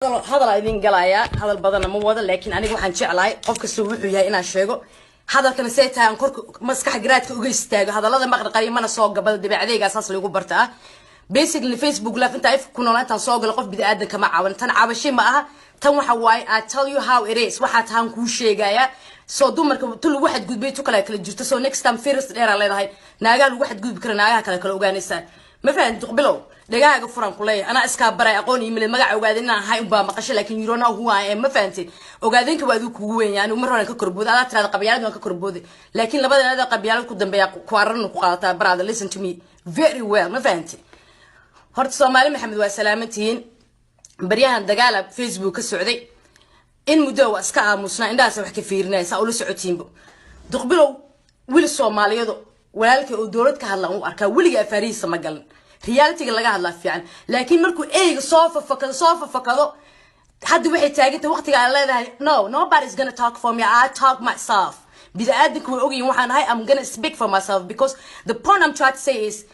Hadal idin galayaa, hadal badanna ma wada, laakiin aniga waxaan jeclahay qof kasta wuxuu yahay inaan sheego. Hadalkana see tahay aan korka maskax garaadka uga istaago. Hadallada maqraqariya mana soo gabada, dabeecadeygaa saas lagu bartaa. Basically, Facebook Live intaa ifka ku nool intaan soo galo, qof bini aadan kama caawan. Tan cabashay ma aha, tan waxa waaye I tell you how it is. Waxaa tahan kuu sheegayaa. Soo dumarka tu lagu xadgudbay, tu kale kala jirto. So next time first dheeraa leedahay, naagaha lagu xadgudbi kara, naagaha kale kala ogaanaysaa. Ma fahan? Duqbilow, dhagahaaga furan kuleeyahay, anaa iskaa baray. Aqoon iyo milid magaca ogaadeen inaan ahay unbaa maqashay, laakiin you don't know who I am. Ma fahantay? Ogaadeenka waa aduu kugu weyn yahay. Anigu mar horan ka korbooday. Adaa tirada qabyaalad waan ka korbooday, laakiin labadan adaa qabyaalad ku dambeeya ku ararna ku qaadataa. Brother, listen to me very well. Ma fahantay? Horta Soomaali Maxamed waa salaamantihiin. Baryahan dagaala Facebook ka socday in muddo, waa iska aamusnaa, indhahaas wax ka fiirinaya saa ula socotiinbo. Duqbilow wiil Soomaaliyadu walaalkay oo dowlad ka hadla u arkaa, weliga afaarihiisa ma galan. Realityga laga hadlaa fiican, laakiin markuu eyga soo fafakado, soo fafakado, hadda waxay taagantay waqtiga aan leedahay, no, nobody is gonna talk for me, I talk myself. Bini-aadanka way ogyihin waxaan ahay. I'm gonna speak for myself because the point I'm trying to say is,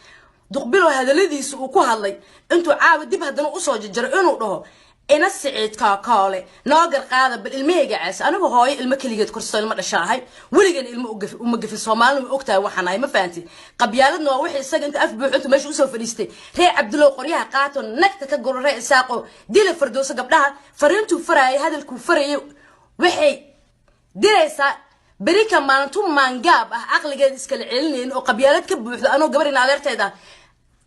Duqbilow hadaladiisa uu ku hadlay intuu caawa dib haddana usoo jajaro inuu dhaho ina Siciid Kaakoole noo garqaada, bal ilmahayga caas. Anigu hooyo ilmo keligeed korso, ilmo dhasha ahay, weligan ilmo uma gafin. Soomaalina way ogtahay waxaan ahay. Ma fahanti? Qabyaaladna waa wixii isaga inta af buuxintu meesha usoo fadhiistay, "Reer Cabdulow, qoryaha qaato, nagta ka guro, reer Isaaqo dila Fardooso." Gabdhaha fariintuu farayay, hadalkuu farayay, waxay diraysaa berika maalintu maangaab ah, caqligeeda iskala celinayn oo qabyaalad ka buuxdo. Anoo gabar in adeerteed ah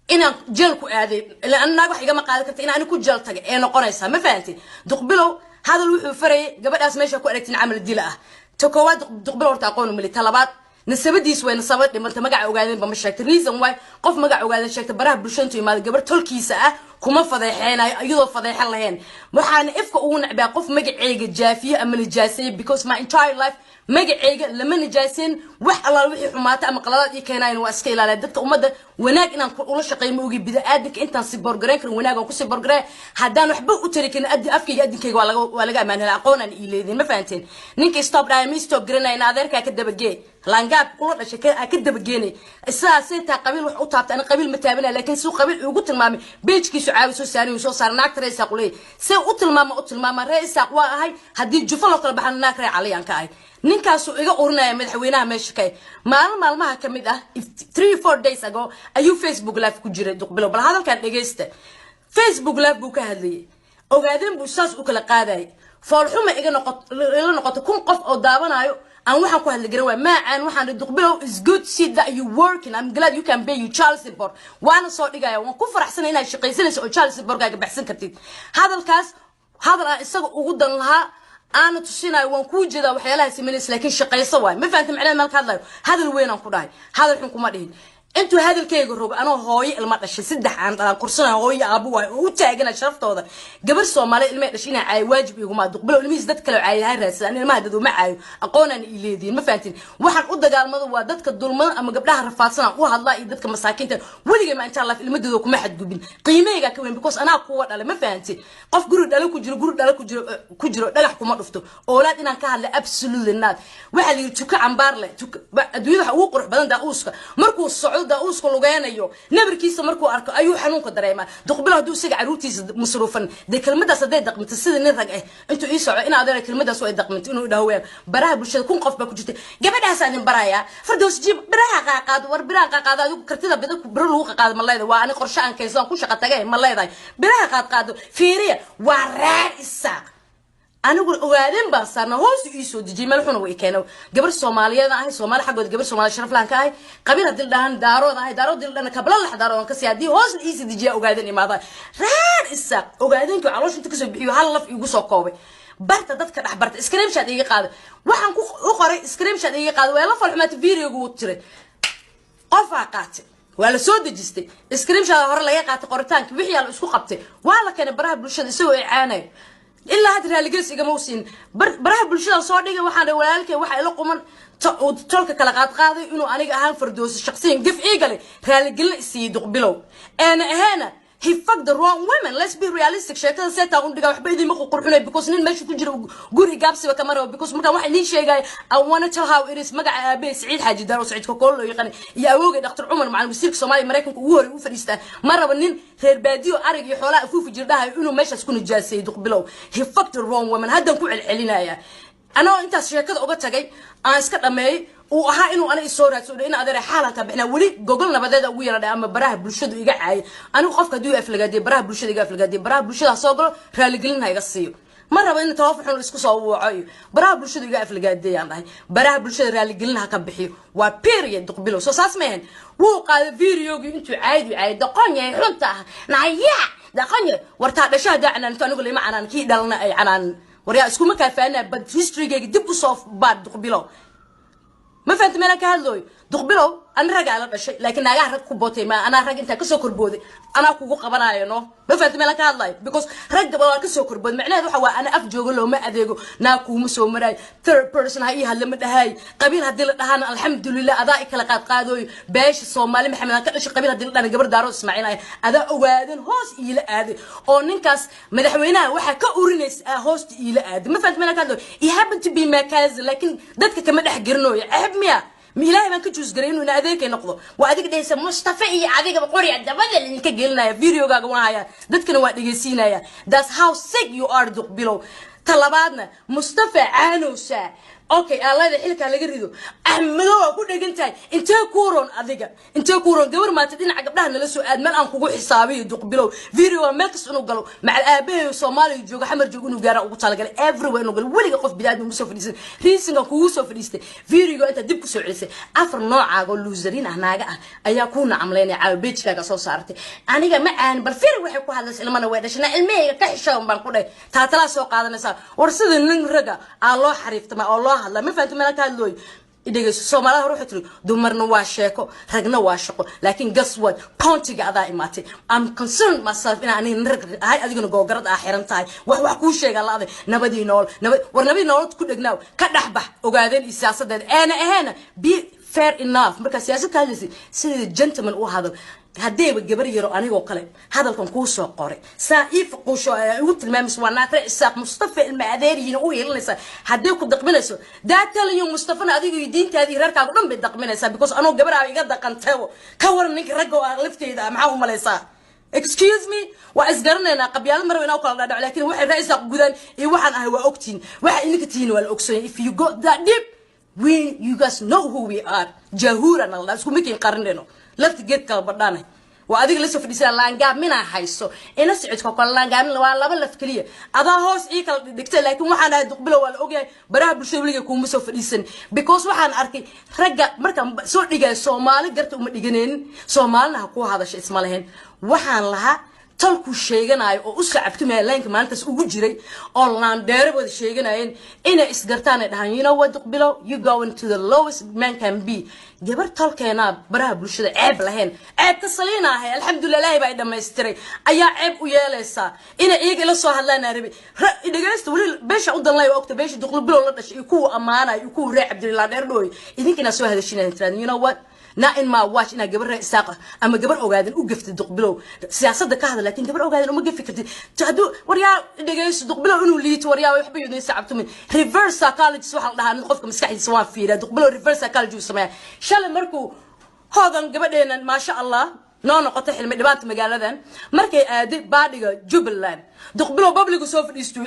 inaan jeel ku aaday, ila ana naag wax igama qaadan karta, in ani ku jeel tagay ee noqonaysaa. Ma fahantay? Duqbilow hadal wuxuu farayay gabadhaas meesha ku aragtin camal dila ah. Ta koowaad, Duqbilow horta aqoon umali. Ta labaad, nasabadiis way nasabad dhimanta. Magaca ogaadeenba ma sheegtay. Reason why qof magaca ogaadeen sheegtay baraha bulshada intuu imaado gabar tolkiisa ah kuma fadeexeenayo iyadoo fadeexan lahayn. Waxaana ifka ugu necbaa qof magaceyga jaafiye ama nijaaseeye, because my entire life magaceyga lama nijaaseen. Wax allaal wixii xumaata ama qaladaad ii keenayan waa iska ilaaliya. Dadka ummadda wanaag inaan ula shaqeeyo ma ogi. Bini-aadanka intaan si borgareyn karin wanaag aan kusii borgareyn. Haddaan waxba u tari karin, addi afkayga adinkayga waa laga ammaan hela. Aqoonaan ii leedin. Ma fahanteen? Ninka stop dhaaya ma stop garanaya. In adeerkaa ka dabagee, laangaab kula dhashay ka dabageenay. Sidaasay taa qabiil wax u taabtay. Ani qabiil ma taabanaya, laakiin suu qabiil ugu tilmaamay, page-kiisu caawi soo saariyu soo saaray naagta ree Isaaq leeyahy. See u tilmaama, u tilmaama ree Isaaq waa ahay. Haddii jufo loo kala baxana, naag ree Caliyaan ka ahay. Ninkaasuu iga urinaya madaxweynaha meesha ka. Maalin maalmaha ka mid ah, 3-4 days ago, ayuu Facebook Live ku jiray Duqbilow. Bal hadalkan dhegaysta. Facebook Live buu ka hadlayay, ogaadeen buu saas u kala qaadayay. Foolxuma iga noqot ila noqoto 1000 qof oo daawanayo aan waxaan ku hadli garan waay maacaan. Waxaan idhi, "Duqbilow, is good see that you working. I'm glad you can pay you child support." Waana soo dhigaya, waan ku faraxsanay inaad shaqaysanayso oo child supportkaaga baxsan kartid. Hadalkaas hadal aan isaga ugu dan lahaa aana tusinayo, waan kuu jeedaa waxyaalaha samaynaysa, laakiin shaqayso waay. Ma fahanta macnaheed? Malka hadlayo hadal weyn aan ku dhahay, hadal xun kuma dhihin. Intuu hadalkayga rogo, anoo hooyo ilma dhashay, saddex aan dhalaan kursanayo, hooyo aabo waay oo u taagana sharaftooda, gabar Soomaaliya ilmay dhashay inaa caayo waajib iguma. Duqbilow ilmihiis dad kale caayo ha raadsan, ani ilmaha dad uma caayo. Aqoonaan ii leediin. Ma fahantin? Waxaan u dagaalmado waa dadka dulmada ama gabdhaha rafaadsan aan u hadlaa iyo dadka masaakiinta. Weligay ma intaan laf ilmadooda kuma xadgudbin. Qiimahaygaa ka weyn because anaa kuwa dhalay. Ma fahantin? Qof guri dhalo ku jiro, guri dhalo ku jiro dhagax kuma dhufto. Oolaad inaan ka hadlay, absolutely not. Waxaa la yidhi tuka cambaar leh tuka. Adduunyada waxa ugu qurux badan daa-uuska markuu socdo, daa-uuska lugeynayo, nabarkiisa markuu arko ayuu xanuunka dareemaa. Duqbilo hadduu isaga caruurtiisa masruufan, dee kelmadaas hadday daqminto, sida nin rag ah intuu ii soco, in adeer kelmadaas ay daqminto inuu dhaho weyaan. Baraha bulshada 1000 qof baa ku jirtay, "Gabadhaasaan idin barayaa, Fardows jiib biraha qaaqaado." War biraha qaaqaado, adigu kartida bida biro lagu qaqaado ma leedahay? Waa ani qorshe aan kayso aan ku shaqa tagay ma leedahay? Biraha qaadqaado, fiiriya, waa reer Isaaq. Anigu ogaadeen baan saarna, hoos ii soo dejiyay, meel xuna way keena. Gabar Soomaaliyeed ahay, Soomaali xaggooda gabar Soomaali sharaf laan ka ahay. Qabiil haddii la dhahan, Daarood ahay. Daarood haddii la dhahan, kabla lax Daarood ka sii. Haddii hoos la ii sii dejiya, ogaadeen imaada, reer Isaaq. Ogaadeenkii caloosha inta kasoo bixiyo hal laf iigu soo koobay. Barta dadka dhex barta, screenshot iiga qaaday, waxaan ku u qoray screenshot iiga qaaday. Waa la falxumaatay, videogu uu tiray, qofaa qaatay, waa la soo dejistay, screenshot hore laga qaatay, qoritaanka wixii la isku qabtay, waa la keenay baraha bulshada isagoo icaanayo. Ilaa hadda raaligelis igama usiin. Baraha bulshada soo dhigay, waxaan dhahay, "Walaalkay, waxa ila quman uu tolka kala qaadqaaday inuu aniga ahaan Fardooso shaqsiyan gaf ii galay, raaligelin isiiyey Duqbilow eena ahaana He fucked the wrong women. Let's be realistic. Sheekada seetaa un dhigaa, waxba idinma qurxunay, because nin meesha ku jira guri gaabsiba kama rabo, because markaan waxa idiin sheegaya, I wanna tell how it is. Magaca aabe Siciid Xaaji Daaro, Siciid Kokool loo yaqaan, iyo awoogay Dhaktar Cumar Macalin, wasiirka Soomaaliya Maraykanka ugu horey u fadhiistaa. Ma rabo nin reer baadiyo arig iyo xoolaha afuufi jir dhahayo inuu meeshaas ku nijaaseeyey. Duqbilow, he fucked the wrong woman. Haddaan ku celcelinaya, anoo intaas sheekada uga tagay, aan iska dhameeyey, uu ahaa inuu aniga isoo raadsado in adeer xaal halkaa bixinaa. Weli gogol nabadeeda ugu yaradhay ama baraha bulshadu iga caayay. Anigu qofka hadduu aflagaadiyo baraha bulshada, iga aflagaadiyo baraha bulshada, ha soo galo, raaligelin ha iga siiyo. Ma rabo in tawaafuq xun isku soo waco iyo baraha bulshada iga aflagaadiyaan dhahay. Baraha bulshada raaligelin ha ka bixiyo, waa period. Duqbilow soo saas ma ahayn? Wuu qaaday videogii intuu caadi caayay, doqon yahay, xunta ah, naya doqon yahay. Wartaa dhasho haddaa canaanto, anigu lima canaan, kii dhalna ay canaanin. Waryaa, iskuma kaafaanaa, but historygayga dib usoo baad, Duqbilow. Ma fahanta meelaan ka hadlooyo? Duqbilow, ani ragaa la dhashay, laakiin naagaha rag ku bootay ma anaa. Rag intaa kasoo korbooday anaa kugu qabanayo, no? Ma fahanta meelaan ka hadlayo? Because ragga waa kasoo korbooday, macnaheed waxa waa ana af joogo looma adeego, naa kuuma soo maraayo, third person ha ii hadla ma dhahaay. Qabiil haddii la dhahaana, alxamdulilah, adaa i kala qaadqaadooyo. Beesha Soomaali Maxamed aan ka dhashay, qabiil haddii la dhahana, gabar Daaro Ismaaciil ah, adaa ogaadan hoos iila aaday, oo ninkaas madaxweynaha waxaa ka urinaysa ah hoosta iila aaday. Ma fahanta meelaan ka hadlayo? He happen to be my cousin, laakiin dadka kama dhex garanayo. Ceeb miya? Ma Ilaahay baan ka juusgaray inuu ina adeerkay noqdo? Waa adiga dhehaysa Mustafa iyo adigaba qoriya dabada idinka gelinaya. Videogaaga waan hayaa, dadkana waa dhegeysiinaya. That's how sick you are, Duqbilow. Talabaadna, Mustafa caanowsaa, okay, aalada xilkaa laga rido, Axmedo waa ku dhegan tahay. Intee kuu roon adiga? Intee kuu roon? Gabar maanta dhinaca gabdhaha nala soo aad, meel aan kugu xisaabiyo. Duqbilow, video waa meel kasta inuu galo, macal aabaheeyo Soomaaliya joogo, Xamar joogo, inuu gaara ugu talagalay, everywhere inuu galo. Weliga qof bidaadmi ugu soo fadhiisan riisingan kugu soo fadhiistay. Videoga intaad dib kusoo celisay, afar noocaaga oo looseriin ah, naaga ah, ayaa kuu nacamleynaya. Caawa pagekaaga soo saartay, aniga ma aan bal firi waxay ku hadlaysa. Ilmana way dhashay, ilmahayga ka xishoon baan ku dhahay. Taatalaa soo qaadanaysaa. War sida nin raga aa loo xariiftama oo loo hadlaa. Ma fahamta meela ka hadlooyo? Dhegeyso, Soomaalida hore waxay tiri, dumarna waa sheeko, ragna waa shaqo. Laakiin guess what? Pointiga adaa imaatay. I'm concerned myself inaan aniga nin rag ahay, adiguna googarad aa xiran tahay. Wax kuu sheegaa la aday. Nabadii nool, nabad, war nabadii noolad ku dhegnaaw, ka dhex bax ogaadeen iyo siyaasadeeda eena aheena. Be fair enough. Markaa siyaasad ka hadlaysid, sidii gentleman u hadal. Haddeeba gabar yaro anigoo kale hadalkan kuu soo qoray, saa ii faquusho igu tilmaamayso, waa naagre Isaaq, Mustafa ilma adeeryihiin u yeelanaysaa. Hadday ku daqminayso, daa taliyo Mustafana, adiga iyo diintaada iyo reerkaaga dhan bay daqminaysaa, because anoo gabar iga daqanteebo. Ka waran ninka ragga oo ah lafteeda ah, maxaa u malaysaa? Excuse me, waa isgaranaynaa. Qabyaalad maraba inaa u kala dhadhaco, laakiin waxay ree Isaaq gudaan iyo waxaan ahay waa ogtihiin, waxa idinka tihiin waa la ogsoon. If you go that deep, we, you guys know who we are. Jahuura nala isku mikin qarinayno, lafti geed kala badhaanay. Waa adiga la soo fadhiisana laangaab minaa hayso ina socodka kale. Laangaabmin waa laba laf keliya, adaa hoos ii kala dhigtay. Laakiin waxaan ahay Duqbilo waa la ogyahay. Baraha bulshada weliga kuuma soo fadhiisan, because waxaan arkay ragga markaan soo dhigaya Soomaali garta uma dhiganaynin, Soomaalina ha ku hadasha isma lahayn. Waxaan lahaa tolku sheeganayo oo u sacabtumaya laynka maalintaas ugu jiray oo laandheero wada sheeganayeen inay isgartaan, ay dhahaan, "You know what, Duqbilow, you going to the lowest man can be." Gabar tolkeenaa baraha bulshada ceeb lahayn, ceeb ka saliina ahay, alxamdulilah, Ilaahay baa i dhammaystiray, ayaa ceeb u yeelaysaa. Inay iyaga ila soo hadlaan rabi. Dhegeysta, weli beesha u danlay waa ogta, beesha Duqbilow la dhashay iyo kuwa ammaanaya iyo kuwa reer Cabdillah dheer dhooy, idinka inaa soo hadashinaya tiraad, "You know what, not in my watch inaad gabar reer Isaaqa ama gabar Ogaadan u gaftid." Duqbilow, siyaasadda ka hadal, laakiin gabar Ogaadan uma gafi kartid. Hadduu, waryaa, dhegeyso, Duqbilow inuu liito, waryaa, waxba yudin sacabtumin. Reverse psychologist waxaa la dhahaa mid qofka maskaxdiisa waan fiiriyaa. Duqbilow reverse psychology uu sameeyaa. Shalay markuu Hodan gabadheenan, maasha Allah, noo noqotay xilmi dhibaata magaaladan, markay aaday baadhiga Jubbaland, Duqbilow publicgu soo fadhiisto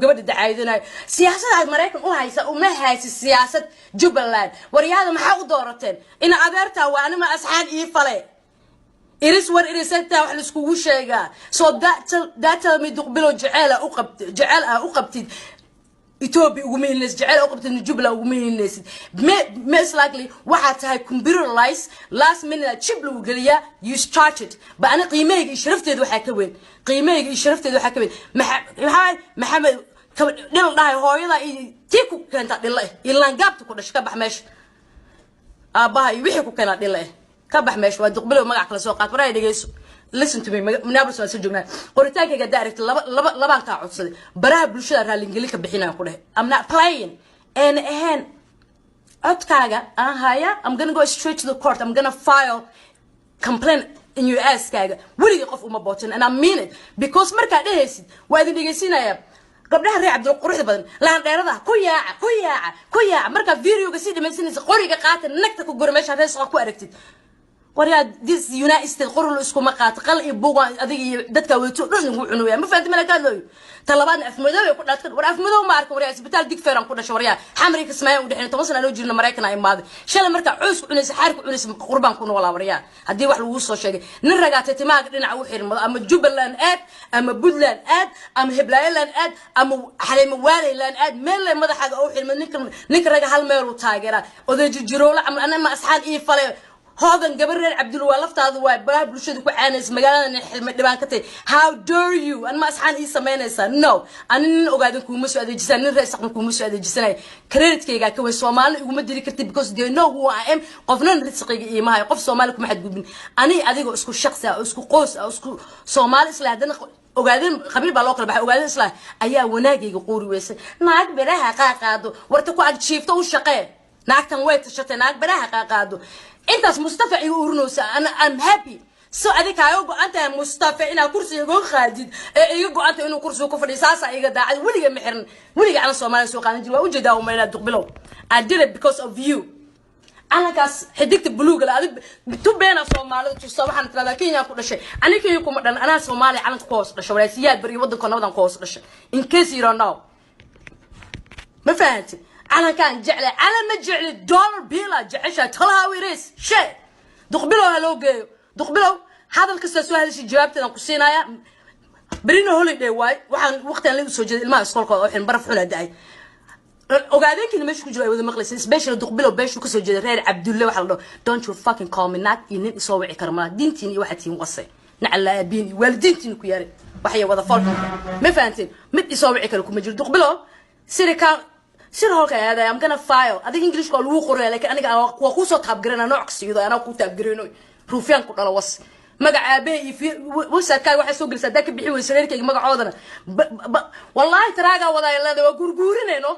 gabadha dacaydinayo. Siyaasad aad Maraykan u haysa uma haysi siyaasad Jubbaland. Waryaada, maxaa u doorateen? Ina adeertaa waa anima asxaan ii fale iris war irisanta wax laiskugu sheegaa. So that tell me, Duqbilow, jeceel u qabt, jeceel aa u qabtid Ethiopia uguma helinaysid, jecel u qabtid Jubbaland uguma helinaysid. Most likely waxaa tahay computerized, last minute chip lagu geliyaa, you started ba. Ani qiimahayga iyo sharafteeda waxaa ka weyn, qiimahayga iyo sharafteeda waxaa ka weyn. Maxaa Maxamed dhil dhahay hooyada iyo tii ku keentaa dhilla eh, ilaan gaabta ku dhashay, ka bax meesha. Aabbaha iyo wixii ku keenaa dhilla eh, ka bax meesha. Waa Duqbilow, magac kala soo qaat. Waraa, dhegeyso, listen to me. Minneapolis waan soo joognaa. Qoritaankayga haddaa aragtid, laba laba labaan kaa codsaday. Baraha bulshada raalingelin ka bixinaan ku dhahay. I'm not playing eena ahayn. Codkaaga aan haya, I'm gonna go straight to the court. I'm gonna file complaint. In your ass-kaaga weligii qof uma bootin, and I mean it, because markaad dhehaysid waa idin dhegaysiinayaa. Gabdhaha reer Cabdul quruxda badan, laandheerada, ku yaaca, ku yaaca, ku yaaca. Markaa videoga sii dhamaysanaysa, qoriga qaata, nagta ku gora meesha reer ku aragtid. Waryaa, this United States qorul iskuma qaato. Qal iyo buuga adiga iyo dadka weyto dhan lagu cunuya. Ma fahanti? Mana kaadlooyo. Talabaadna Afmadow ay ku dhaadkan. War, Afmadow ma arka. Waryaa, isbitaal Digfeer aan ku dhashay. Waryaa, Xamri Kismaayo u dhexeen 10 sano anoo jirna Maraykan ay imaaday. Shalay markaa coos ku cunaysa, xaar ku cunaysa, qurbaan ku noolaa. Waryaa, haddii wax lagu soo sheegay, nin ragaatay, timaaga dhinaca u xirmado, ama Jubbaland aad, ama Puntland aad, ama Hiblaayaland aad, ama Xaleemo Waaleyland aad, meel le madaxaaga u xirmad. Ninka raga hal meel uu taageeraa. Oday jirjiroolo camal ana ma asxaan ii fale. Hoodan gabar reer Cabdul waa laftaadu waa baraha bulshada ku caanaysa, magaalada xilmi dhibaan ka tahay. How dare you? An ma asxaan ii samaynaysaa? No, ani nin Ogaadan kuuma soo adeejisan, nin reer Saqna kuuma soo adeejisanay. Creditkayga ka weyn, Soomaali iguma diri kartid, because they know who I am. Qofna risqiga iima hayo, qof Soomaali kuma xadgudbin. Ani adigoo isku shaqsi ah, isku qoys ah, isku Soomaali isla, haddana Ogaadeen qabiil baa loo kala baxay. Ogaadeen isla ayaa wanaagayga quuri weysay. Naag beraha qaaqaado, warta ku ag jiifto u shaqee. Naagtan way tashatay. Naag beraha qaaqaado, intaas Mustafa iga urinaysa. I'm happy. So adig kaaga go-an tahay Mustafa inaad kursiga iga qaadid ee iga go-an tahay inuu kursiga ku fadhiyo. Saasaa iga daacad. Weliga ma xiran, weliga calan Soomaaliya soo qaadan jir. Waa ujeedaa umaynaa Duqbilow. I did it because of you. Calankaas xidigta buluuga la adig tu beena Soomaalida tusta. Waxaan tiradaa Kenya ku dhashay. Ani Kenya kuma dhan, anaa Soomaaliya calanka ku hoos dhashay. Walaasiyaad bari waddanka nabadan ku hoos dhashay, in case you don't know. Ma fahanti? Calankaan jeclay, calan ma jecli, dollar bill-a jeceshaa. Tell how it is. Shit, Duqbilow ha loo geeyo. Duqbilow, hadal kasta soo hadashay jawaabteedan ku siinaya. Berina holiday waay. Waxaan waqtigan la soo jeeday ilmaha iskoolkooda oo xin baraf xuna da-ay. Ogaadeenkiina meesha ku jiro ay wada maqlaysa, especially Duqbilow beeshu kasoo jeeda, reer Cabdulle. Waxa la dhaho, don't you fucking call me. Naag iyo nin isoo wici kara malaha. Diintiin iyo waxaad tihiin wasay, nacala aabiin iyo waalidiintiin ku yaaray, waxay wada foolxunka. Ma fahanteen? Mid isoo wici kara kuma jiro. Duqbilow siri ka sir holka aaday. I'm gonna file. Adiga Englishka waa lagu qoraya, laakiin aniga waa kuusoo taabgarana nooc kasta, iyadoo anaa kuu taabgarayno. Ruufyaan ku dhalo was. Magaca aabahe iyo website-kaaga waxay soo gelisay haddaa ka bixi weyso reerkayga magacoodana, wallaahi taraagaa wadaa leedahay. Waa gurguurinayno.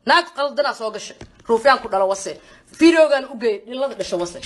Naag qaldanaa soo gashay. Ruufyaan ku dhalo wase. Videogan u geey dhilada dhasho wase.